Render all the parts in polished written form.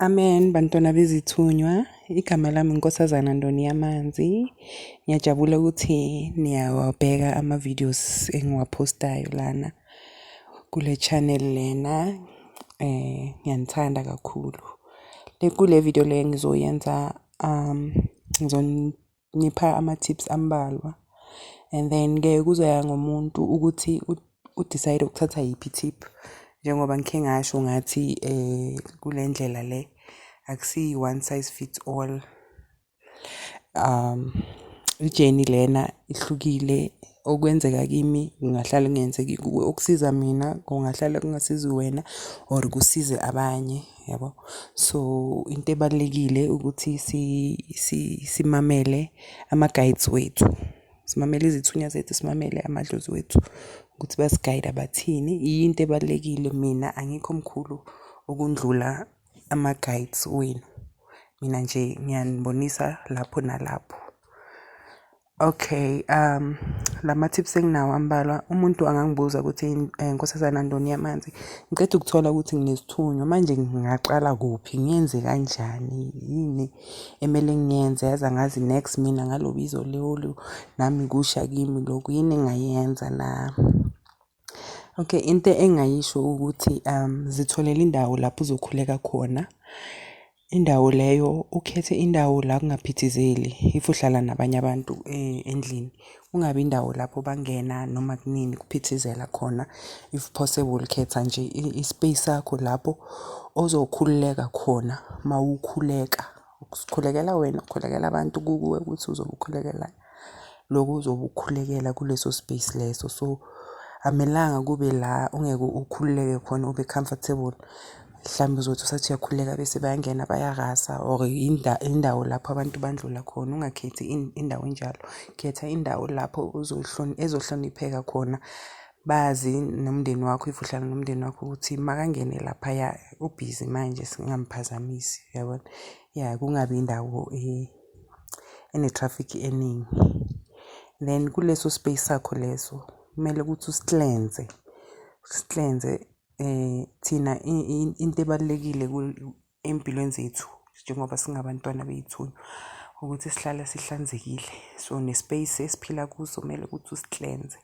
Amen bantwana bezithunywa, igama lami Nkosazana Ndoni Yamanzi. Ngiyajabula ukuthi niyawabheka ama-videos engiwaphostayo lana kule channel lena. Ngiyanithanda kakhulu. Kule video le ngizoyenza ngizonipha ama-tips ambalwa and then-ke kuzoya ngomuntu ukuthi u-decide ukuthatha yiphi i-tip. Njengoba ngikhe ngasho ngathi kule ndlela le akusiyi one size fits all. I-journey lena ihlukile, okwenzeka kimi kungahlale kungenzeki kuwe, okusiza mina kungahlala kungasizi wena or kusize abanye, yabo. So into ebalulekile ukuthi simamele ama-guides wethu, simamele izithunywa zethu, simamele amadlozi wethu ukuthi basi-guide-a bathini. Into ebalulekile mina angikho mkhulu ukundlula ama-guides wenu. Mina nje ngiyanibonisa lapho nalapho. Okay, lama tips enginawo ambalwa, umuntu angangibuza ukuthi Nkosazana Ndoni Yamanzi, ngiceda ukuthola ukuthi nginesithunywa manje ngingaqala kuphi, ngiyenze kanjani, yini emele ngiyenze, yazi angazi next mina ngalo bizo lolu, nami kusha kimi lokhu, yini engingayenza na? Okay, into engingayisho ukuthi zitholele indawo lapho uzokhuleka khona. Indawo leyo ukhethe indawo la kungaphithizeli if uhlala nabanye abantu endlini. Kungabi indawo lapho bangena noma kunini kuphithizela khona. If possible khetha nje i-space sakho lapho ozokhululeka khona mawukhuleka. Uzikhulekela wena, ukhulekela abantu kukuwe ukuthi uzobe ukhulekela lokhu uzobe ukhulekela kuleso space leso. So akumelanga kube la ungeke ukhululeke khona ube comfortable. Mhlawumbe uzothi usathi uyakhuleka bese bayangena bayarasa or indawo lapho abantu bandlula khona. Ungakhethi indawo enjalo, khetha indawo lapho ezohlonipheka khona. Bazi nomndeni wakho if uhlala nomndeni wakho ukuthi makangene laphaya ubhizi manje singamphazamisi, uyabona. Ya, kungabi indawo ene-traffic eningi. Then kuleso space sakho leso kumele ukuthi usi-cleanse, usi-cleanse. Thina into ebalulekile ey'mpilweni zethu njengoba singabantwana bey'thunywa ukuthi sihlale sihlanzekile. So ne-space esiphila kuso kumele ukuthi usi-cleanse.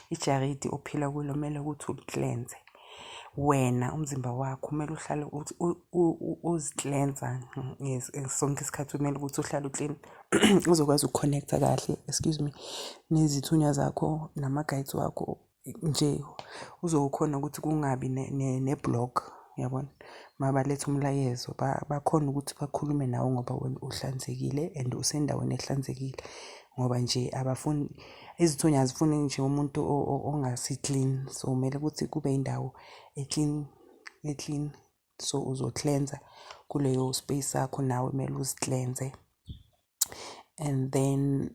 Ijaridi ophila kulo kumele ukuthi uli-cleanse. Wena umzimba wakho kumele uhlale uzi-cleanse-a sonke isikhathi kumele ukuthi uhlale u-clean uzokwazi uku-connect-a kahle, excuse me, nezithunywa zakho nama-guides wakho nje uzokhona ukuthi kungabi ne-block, uyabona. Mabaletha umlayezo bakhone ukuthi bakhulume nawe ngoba wena uhlanzekile and usendaweni ehlanzekile. Ngoba nje abafuni, izithunywa azifuni nje umuntu ongasi-clean. So kumele ukuthi kube indawo e-clean, e-clean. So uzo-cleanse-a kuleyo space sakho nawe kumele uzi-cleanse. And then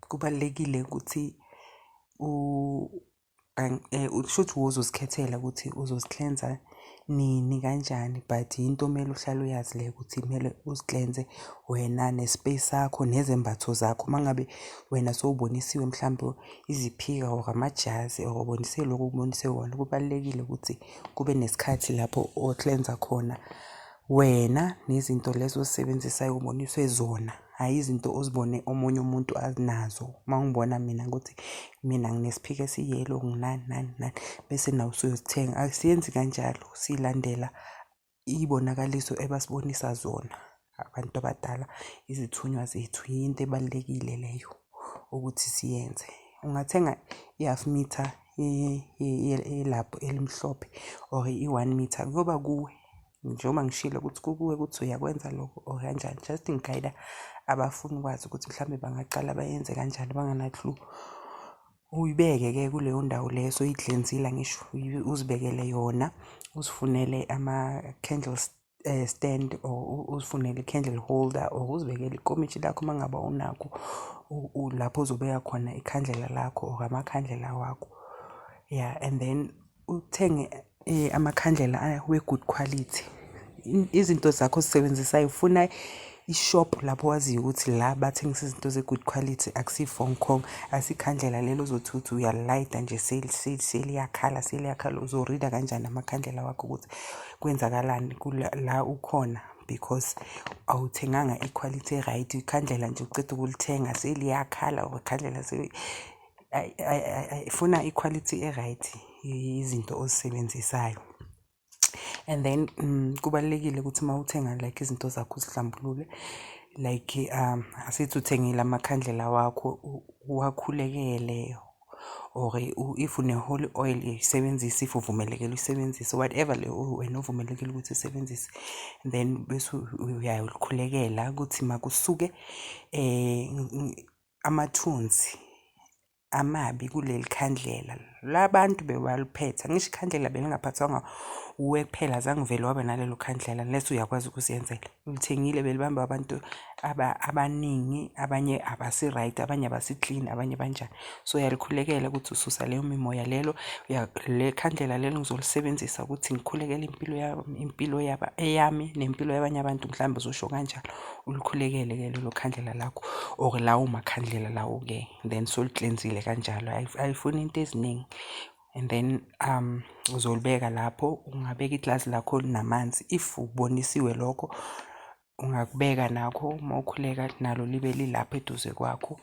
kubalulekile ukuthi kushuthi wuwe ozozikhethela ukuthi uzozi-cleanse-a nini kanjani but into omele uhlale uyazi leyo ukuthi kumele uzi-cleanse wena ne-space sakho nezembatho zakho. Uma ngabe wena sowubonisiwe mhlambe iziphika or amajazi or ubonise lokhu okubonise kona, kubalulekile ukuthi kube nesikhathi lapho o-cleanse-a khona wena nezinto lezo ozisebenzisayo uboniswe zona, hhayi izinto ozibone omunye umuntu anazo. Uma ungibona mina ukuthi mina nginesiphika esi-yellow nginani nani nani bese nawe usuyosithenga. Asiyenzi kanjalo, silandela iy'bonakaliso ebasibonisa zona abantu abadala, izithunywa zethu. Yinto ebalulekile leyo ukuthi siyenze. Ungathenga i-half meter yelaphu elimhlophe or i-one meter kuyoba kuwe. Njengoba ngishilo ukuthi kukuwe ukuthi uyakwenza lokho or kanjani. Just ngi-guide-a abafuna ukwazi ukuthi mhlawumbe bangaqala bayenze kanjani bangana-clue. Uyibeke-ke kuleyo ndawo leyo osoyi-cleanse-ile angisho, uzibekele yona, uzifunele ama-candles stand or uzifunele i-candle holder or uzibekele ikomitshi lakho uma ngabe awunakho lapho ozobeka khona ikhandlela lakho or amakhandlela wakho. Ya, and then uthenge amakhandlela we-good quality. Izinto zakho ozisebenzisayo ufuna I-shop lapho waziyo ukuthi la bathengisa izinto ze-good quality, akusiyi-Fong Kong, asikhandlela lelo ozothi uthi uyalayida nje seliyakhala seliyakhala. Uzorida kanjani amakhandlela wakho ukuthi kwenzakalani la ukhona because awuthenganga i-quality e-right. Ikhandlela nje uceda ukulithenga seliyakhala or ikhandlela funa i-quality e-right izinto ozisebenzisayo. And then kubalulekile ukuthi uma uthenga like izinto zakho uzihlambulule. Like asithi uthengile amakhandlela wakho, uwakhulekele or if une-holy oil uyisebenzise, if uvumelekile uyisebenzise, whatever le wena ovumelekile ukuthi uyisebenzise. Then bese uyalikhulekela ukuthi makusuke amathunzi amabi kuleli khandlela. La bantu bebaliphethe, angisho ikhandlela belingaphathwanga uwe kuphela, azange uvele waba nalelo khandlela unless uyakwazi ukuziyenzela. Ulithengile belibamba abantu abaningi, abanye abasi-right, abanye abasi-clean, abanye banjani. So uyalikhulekela ukuthi ususa leyo mimoya lelo, le khandlela lelo ngizolisebenzisa ukuthi ngikhulekele impilo yami, impilo eyami nempilo yabanye abantu, mhlawumbe uzosho kanjalo. Ulikhulekele-ke lelo khandlela lakho or lawo makhandlela lawo-ke, then soli-cleanse-ile kanjalo. Ayifuni into eziningi. And then uzolibeka lapho, ungabeka iglasi lakho linamanzi if ubonisiwe lokho, ungakubeka nakho uma ukhuleka nalo libe lilapho eduze kwakho.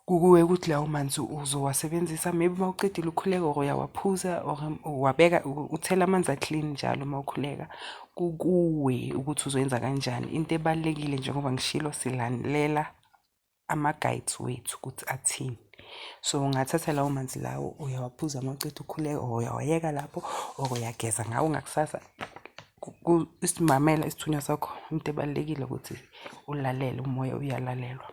Kukuwe ukuthi lawo manzi uzowasebenzisa maybe uma ucedile ukukhuleka or uyawaphuza or uwabeka uthele amanzi a-clean njalo uma ukhuleka. Kukuwe ukuthi uzoyenza kanjani. Into ebalulekile njengoba ngishilo, silalela ama-guides wethu ukuthi athini. So ungathatha lawo manzi lawo uyawaphuza uma uceda ukukhuleka or uyawayeka lapho or uyageza ngawo ngakusasa. Isimamela isithunywa sakho, into ebalulekile ukuthi ulalele, umoya uyalalelwa.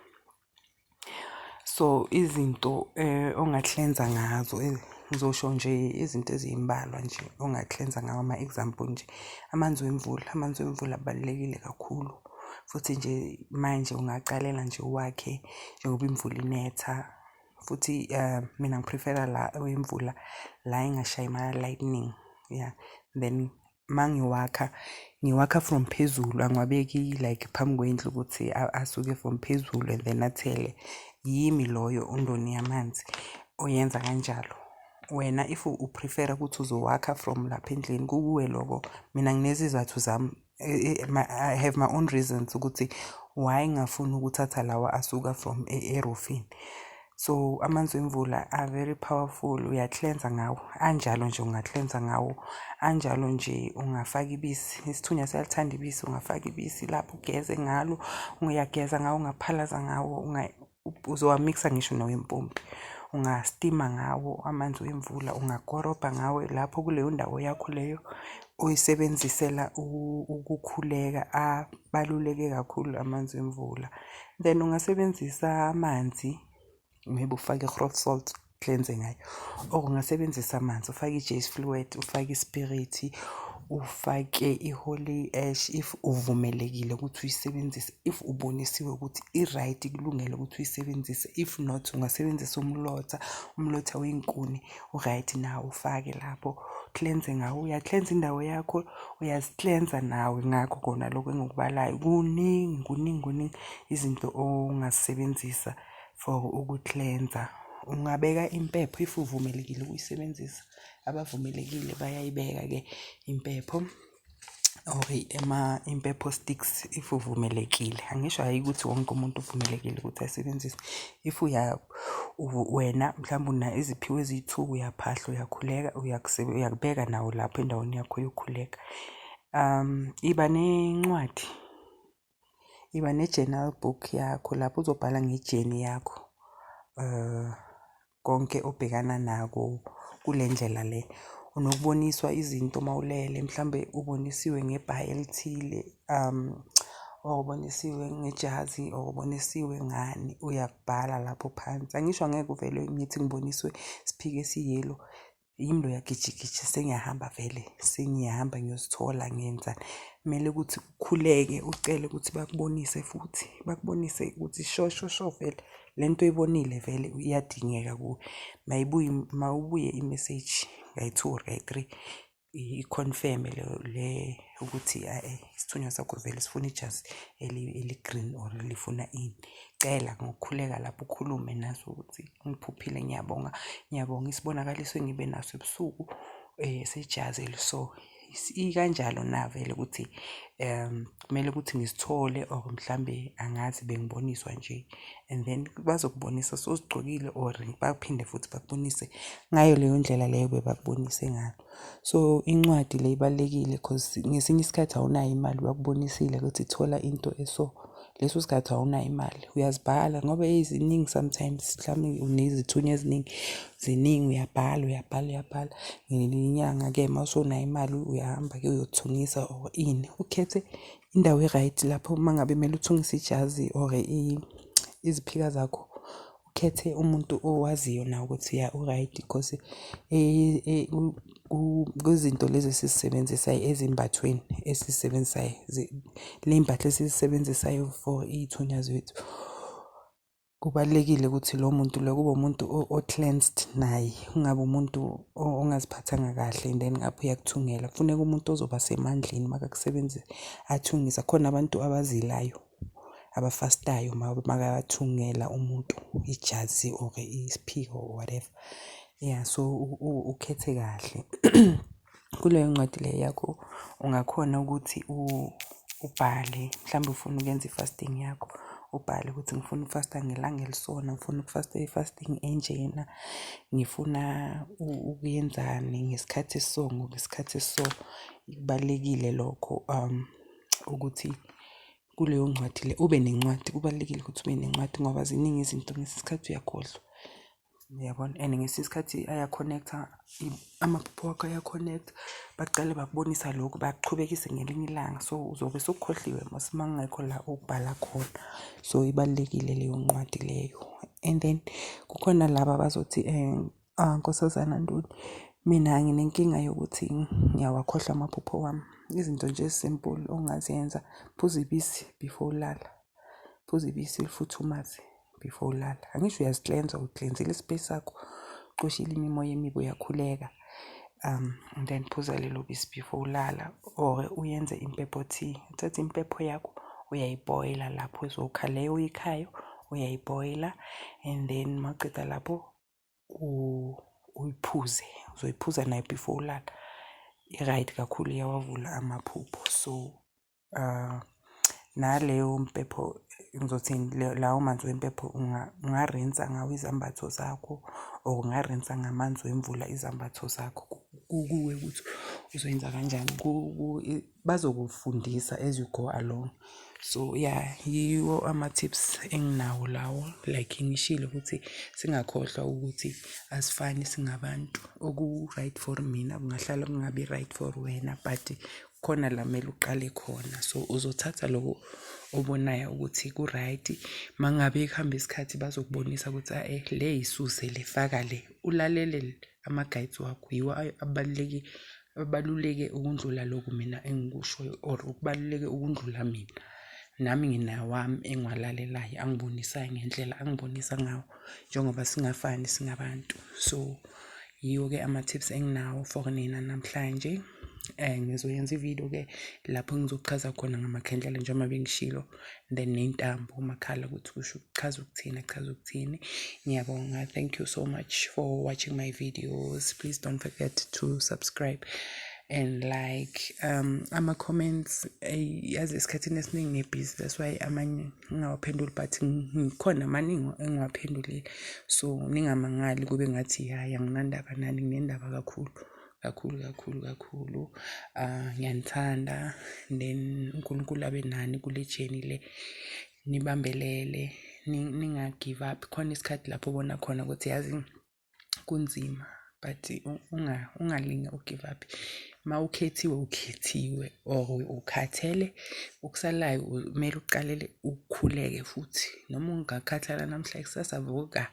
So izinto onga-cleanse-a ngazo, ngizosho nje izinto ezimbalwa nje onga-cleanse-a ngawo, ama-example nje. Amanzi wemvula, amanzi wemvula abalulekile kakhulu. Futhi nje manje ungacalela nje uwakhe njengoba imvula inetha. Futhi mina ngi-prefer-a la wemvula la engashayi ma-lightning, yeah. Then mangiwakha, ngiwakha from phezulu, angiwabeki like phambi kwendlu ukuthi asuke from phezulu and then athele. Yimi loyo uNdoni yamanzi oyenza kanjalo. Wena if u-prefer-a ukuthi uzowakha from lapha endlini, kukuwe loko. Mina nginezizathu zami, I have my own reasons ukuthi why ngingafuni ukuthatha lawa asuka from erufini. So amanzi wemvula are very powerful, uya-cleanse-a ngawo. Anjalo nje unga-cleanse-a ngawo, anjalo nje ungafaka ibisi. Isithunywa siyalithanda ibisi, ungafaka ibisi lapho ugeze ngalo, uyageza ngawo, ungaphalaza ngawo, uzowa-mix-a ngisho nowempompi. Unga-steam-a ngawo amanzi wemvula, ungakorobha ngawo lapho kuleyo ndawo yakho leyo oyisebenzisela ukukhuleka. Abaluleke kakhulu amanzi emvula. Then ungasebenzisa amanzi, maybe ufake i-rock salt cleanse ngayo, or ungasebenzisa amanzi ufake i-Jeyes fluid, ufake ispirithi, ufake i-holy ash if uvumelekile ukuthi uyisebenzise, if ubonisiwe ukuthi i-right, ikulungele ukuthi uyisebenzise. If not, ungasebenzisa umlotha, umlotha wey'nkuni u-right nawo, ufake lapho cleanse ngawo. Uya-cleanse indawo yakho, uyazi-cleanse-a nawe ngakho kona lokho engikubalayo. Kuningi kuningi kuningi izinto ongazisebenzisa for uku-cleanse-a. Ungabeka impepho if uvumelekile ukuyisebenzisa. Abavumelekile bayayibeka-ke impepho or impepho sticks if uvumelekile. Angisho hhayi ukuthi wonke umuntu uvumelekile ukuthi ayisebenzise. If wena mhlawumbe una iziphiwo eziyi-two, uyaphahla, uyakhuleka, uyakubeka nawo lapho endaweni yakho yokukhuleka. Iba nencwadi, iba ne-journal book yakho lapho uzobhala nge-journey yakho, konke obhekana nako kule ndlela le. Unokuboniswa izinto mawulele, mhlambe ubonisiwe ngebhayi elithile, or ubonisiwe ngejazi or ubonisiwe ngani, uyakubhala lapho phansi. Angisho angeke uvele ngithi ngiboniswe isiphiki esi-yellow, yimi loya gijigiji sengiyahamba vele, sengiyahamba ngiyosithola ngiyenzani. Kumele ukuthi ukhuleke ucele ukuthi bakubonise futhi, bakubonise ukuthi sho sho sho vele le nto oyibonile vele iyadingeka kuwe. Mayibuye, mawubuye i-message kayi-two or kayi-three. I-confirm-e le ukuthi isithunywa sakho vele sifuna ijazi eli-green or lifuna ini. Cela ngokukhuleka lapho ukhulume naso ukuthi ngiphuphile ngiyabonga, ngiyabonga isibonakaliso engibe naso ebusuku sejazi eliso. Ikanjalo na vele ukuthi kumele ukuthi ngisithole or mhlambe angazi bengiboniswa nje. And then bazokubonisa sowuzigcokile or baphinde futhi bakubonise ngayo leyo ndlela leyo bebakubonise ngayo. So incwadi le ibalulekile cause ngesinye isikhathi awunayo imali bakubonisile ukuthi thola into eso. Leso sikhathi awunayo imali uyazibhala ngoba eyi ziningi sometimes mhlawumbe unezithunywa eziningi ziningi uyabhala uyabhala uyabhala. Ngelinye inyanga-ke uma usunayo imali uyahamba-ke uyothungisa or ini. Ukhethe indawo e-right lapho uma ngabe kumele uthungise ijazi or iziphika zakho. Ukhethe umuntu owaziyo nawe ukuthi ya u-right because kwizinto lezi esizisebenzisayo ezimbathweni esizisebenzisayo ley'mpahla esizisebenzisayo for iy'thunywa zethu. Kubalulekile ukuthi lo muntu lo kube umuntu o-cleansed naye, kungabi umuntu ongaziphathanga kahle and then ngapha uyakuthungela. Kufuneka umuntu ozoba semandleni makakusebenzisa athungisa. Khona abantu abazilayo abafastayo makathungela umuntu ijazi or isiphiko or whatever. Yeah, so ukhethe kahle. Kuleyo ncwadi le yakho ungakhona ukuthi ubhale mhlawumbe ufuna ukuyenza i-fasting yakho. Ubhale ukuthi ngifuna ukufasta ngelanga elisona, ngifuna ukufasta i-fasting enjena, ngifuna ukuyenzani ngesikhathi esiso ngesikhathi esiso. Kubalulekile lokho ukuthi kuleyo ncwadi le ube nencwadi. Kubalulekile ukuthi ube nencwadi ngoba ziningi izinto ngesinye isikhathi uyakhohlwa. Uyabona and ngesinye isikhathi aya-connect-a amaphupho wakho aya-connect-a. Baqale bakubonisa lokhu bakuchubekise ngelinye ilanga. So uzobe sewukhohliwe mos uma kungekho la obhala khona. So ibalulekile leyo ncwadi leyo. And then kukhona laba abazothi Nkosazana Ntuli, mina nginenkinga yokuthi ngiyawakhohlwa amaphupho wami. Izinto nje ezi-simple ongazenza, phuza ibisi before ulala. Phuza ibisi ulifuthumaze before ulala. Angisho uyazi-cleanse-a, u-cleanse-ile i-space sakho, uxoshile imimoya emibi uyakhuleka. And then phuza lelo bisi before ulala or uyenze impepho tea. Uthathe impepho yakho uyayibhoyila lapho uzokha leyo oyikhayo uyayibhoyila and then mawuceda lapho uyiphuze. Uzoyiphuza nayo before ulala. I-right kakhulu iyawavula amaphupho. So naleyo mpepho ngizothini lawo manzi wempepho ungarinsa ngawo izambatho zakho or ungarinsa ngamanzi wemvula izambatho zakho. Kukuwe ukuthi uzoyenza kanjani. Bazokufundisa as you go along. So yeah, yiwo ama-tips enginawo lawo. Like ngishilo ukuthi singakhohlwa ukuthi asifani singabantu. Oku-right for mina kungahlala kungabi right for wena but khona la kumele uqale khona. So uzothatha loko obonayo ukuthi ku-right. Mangabe kuhamba isikhathi bazokubonisa ukuthi le yisuse le faka le. Ulalele ama-guides wakho yiwo abaluleke abaluleke ukundlula lokhu mina engikushoyo or okubaluleke ukundlula mina. Nami nginawami engiwalalelayo angibonisayo ngendlela angibonisa ngawo njengoba singafani singabantu. So yiwo-ke ama-tips enginawo for nina namhlanje. Ngizoyenza ividiyo-ke lapho ngizochaza khona ngamakhandlela njengoba bengishilo then ney'ntambo umakhala ukuthi kusho kuchaza ukuthini achaza ukuthini. Ngiyabonga. Thank you so much for watching my videos. Please don't forget to subscribe and like. Ama-comments yazi esikhathini esiningi ngi-busy that's why amanye ngingawaphenduli but ngikhona amaningi engiwaphendulile. So ningamangali kube ngathi hhayi anginandaba nani, nginendaba kakhulu kakhulu kakhulu kakhulu. Ngiyanithanda then uNkulunkulu abe nani kule journey le. Nibambelele ninga-give up. Khona isikhathi lapho ubona khona ukuthi yazi kunzima but ungalinge u-give up. Uma ukhethiwe ukhethiwe or ukhathele okusalayo kumele uqalele ukhuleke futhi. Noma ungakhathala namhla kusasa vuka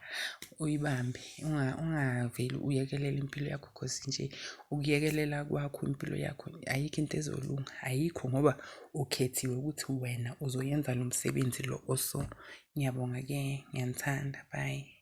uyibambe. Ungaveli uyekelele impilo yakho cause nje ukuyekelela kwakho impilo yakho ayikho into ezolunga. Ayikho ngoba ukhethiwe ukuthi wena uzoyenza lo msebenzi lo oso. Ngiyabonga-ke ngiyanithanda, bye.